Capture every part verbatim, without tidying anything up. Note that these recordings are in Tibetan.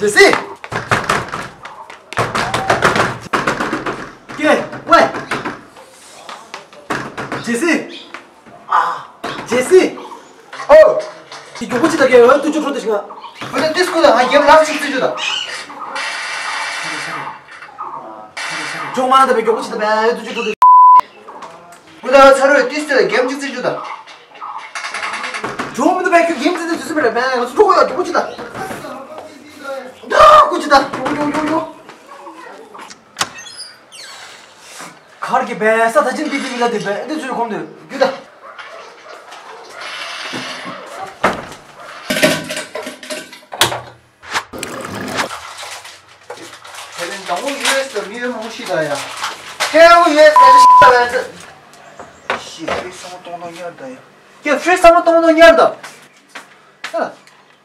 ཇེ་སི། ཀྱེ་ཝེ། ཇེ་སི། ཨ། ཇེ་སི། ཨོ། དེ་མགྱོགས་པོ་ཅིག་ད་ཀྱེ་ཝེ་ཏུ་ཅུ་ཁྲོ་དེ་ཤི་ང་། ཁོ་ཚོ་ཏིས་ཁུ་ལ་ང་རྒྱབ་ལག་ཅིག་རྩི་རྒྱུ་ད། ཇོ་མ་ན་ད་པའི་མགྱོགས་པོ་ཅིག་ད་པའི་ཏུ་ཅུ་ཁྲོ་དེ། ཁུ་ད་ཚ་རོ་ཏིས་ཏེ་ལ་རྒྱབ་ཅིག་རྩི་རྒྱུ་ད། ཇོ་མི་ད་པའི་ཁྱོད་རྒྱབ་རྩི་དེ་དུས་སུ་པའི་ལ་པའི་ང་ཚོ་ཁྲོ་ཁོ་ཡ་མགྱོགས་པོ་ཅིག་ད། ད་ཁུ་ཅིག་ད། ཡོ་ཡོ་ཡོ་ཡོ། ཁར་གྱི་བེ་ས་ད་ཅིན་ཏི་ཏི་ལ་དེ་བེ་འདི་ཚུར་གོམ་དུ་རྒྱུ་ད། ཁེ་ལེན་དང་པོ་ཡུ་ཨེས་ལ་མི་ཡོད་མང་པོ་ཤི་ད་ཡ། ཁེ་ལེན་ཡུ་ཨེས་ལ་ཤི་ད་ལ་ཡ། ཤི་ཧྥི་རི་སམ་བློ་གཏོང་གཏོང་ཉར་ད་ཡ། ཁྱེད་ཧྥི་རི་སམ་བློ་གཏོང་གཏོང་ཉར་ད།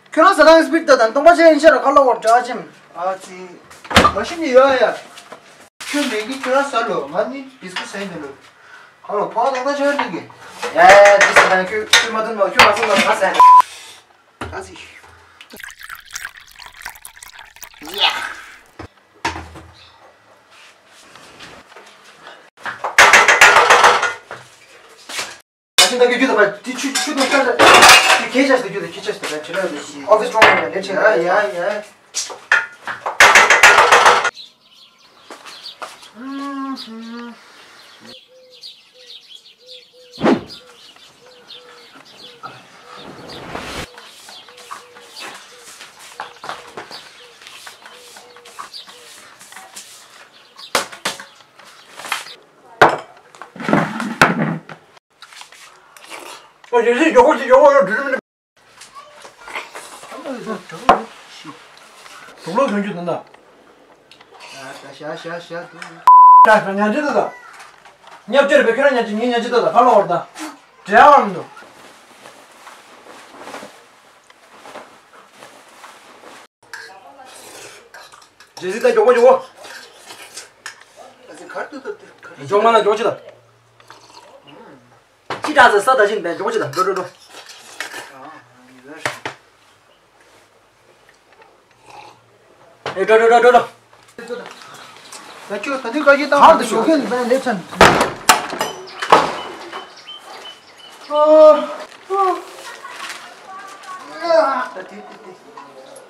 ཁྱོད་རང་ཟ་ཐང་སི་པིཌ་ད་དང་སྟོང་པ་ཆེ་ཡིན་ཤ་ར་ཁ་ལོ་བོར་འདྲ་ཅིམ། ཨ་ཙི། མ་ཤི་ནི་ཡོད་ཡ། ཁྱོད་མེ་གི་ཁྱོད་རང་ཟ་ལོ། ང་ནི་བིས་ཀུ་ཟ་ཡིན་ནི་ལོ། ཁ་ལོ་ཕོ་བ་སྟོང་པ་ཆེ་ཡོད་ནི་གི། ཡ་ཡ་ཡ་འདི་ཟ་ཐང་ཁྱོད་ཁྱོད་མ་ཐུབ་ན་ཁྱོད་མ་སོང་ན་ང་ཟ་ཡ། ཨ་ཙི། ཡ། ཨ་ཅེ་ད་གི་རྒྱུ་ད་པ་དེ་ཆུ་ཆུ་དང་ཤ་ཤ་དེ་ཁྱེད་ཤ་ཤ་དེ་རྒྱུ་ད་ཁྱེད་ཤ་ཤ་དེ་ཁྱེད་ལ་དེ་ཤི་ཨོ་ཕི་སི་ཀྲོང་ཡ་ལེ་ཆེ་ཡ་ཡ་ཡ། ཨོ་ཡེ་ཤེས་མགྱོགས་པོ་ཅིག་ཡོང་བ་ཡོད་འགྲོ་མི་འདུག་དུག་ལོག་གྱོན་རྒྱུ་དེ་འདྲ། ཤ་ཤ་ཤ་ཤ་དུག་ཤ་ཤ་ཉན་ཅི་དུ་ད། ཉབ་ཅེར་བེ་ཁྱོད་རང་ཉན་ཅི་ངས་ཉན་ཅི་དུ་ད་ཁ་ལོ་བར་ད། འབྲེལ་བ་མི་འདུག་ཇེ་སི་ད་མགྱོགས་པོ་མགྱོགས་པོ། ཨ་ཙི་གར་ཏུ་ཏུ་ཏུ་གར་ཏུ་ཏུ། མགྱོགས་མ་ན་མགྱོགས་ཅི་ད། ཅི་དྲག་ཟེར་ས་ད་བཞིན་པས་མགྱོགས་ཅི་ད་འགྲོ་འགྲོ་འགྲོ། ཨེ་འགྲོ་འགྲོ་འགྲོ་འགྲོ་འགྲོ། ད་ཁྱོད་ད་དུས་ག་གི་བཏང་གར་དུ་ཞོགས་ཁན་ལེབ་ཚན། ད་དེ་དེ་དེ།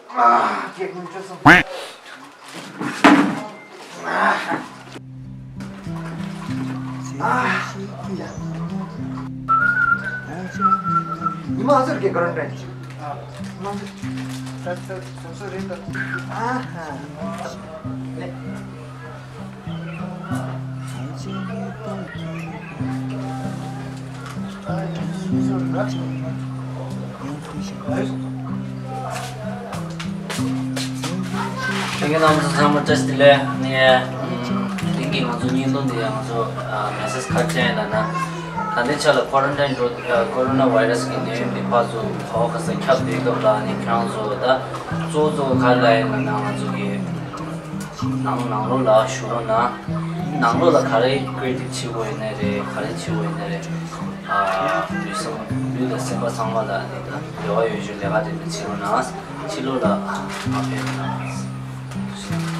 ཨ། སྐད་ངན་བྱོས་སོང་། ཉི་མ་ཨ་ཟེར་གྱི་ག་རང་དྲན་གྱི། ཨ། ཉི་མ་ཨ་ཟེར། ད་ད་ད་ཟོ་རེད་ད། ཨ་ཧ། ལེ། ལྷན་རྒྱས་རྣམ་པ་ཚོ་ཚང་མ་བཀྲ་ཤིས་བདེ་ལེགས། ནས་དེང་གི་ང་ཚོ་བརྙན་ཐུང་འདི་ཡང་ང་ཚོ་མེ་སེ་ཇི་ག་རེ་སྤྲད་ཡིན་ལབ་ན། ད་ལྟའི་ཆ་ལ་ཀོ་རོ་ན་ཀོ་རོ་ན་བྷའི་ར་སི་གི་ནད་ཡམས་འདི་ཕར་ཚུར་ག་བ་ག་ས་ཁྱབ་བསྡད་སྐབས་ལ་ནི་ཁྱེད་རང་ཚོ་ད་གཙོ་བོ་གཙོ་བོ་ག་རེ་ལབ་ཡིན་ལབ་ན་ང་ཚོ་གི་ནང་ནང་ལོགས་ལ་བཞུགས་རོགས་གནང་། ནང་ལོགས་ལ་ག་རེ་བཀོད་སྒྲིག་བྱེད་དགོས་ཡིན་ནའི་རེད། ག་རེ་བྱེད་དགོས་ཡིན་ནའི་རེད། ཨ། ལུས་སེམས་ལུས་དང་སེམས་པ་ཚང་མ་ལ་ནི་ད་རེ་བ་ཡོད་ཆོག་ལས་ཀ་དེ་འདྲ་བྱེད་རོགས་གནང་། ཕྱི་ལོགས་ལ་མ་ཕེབས་གནང་།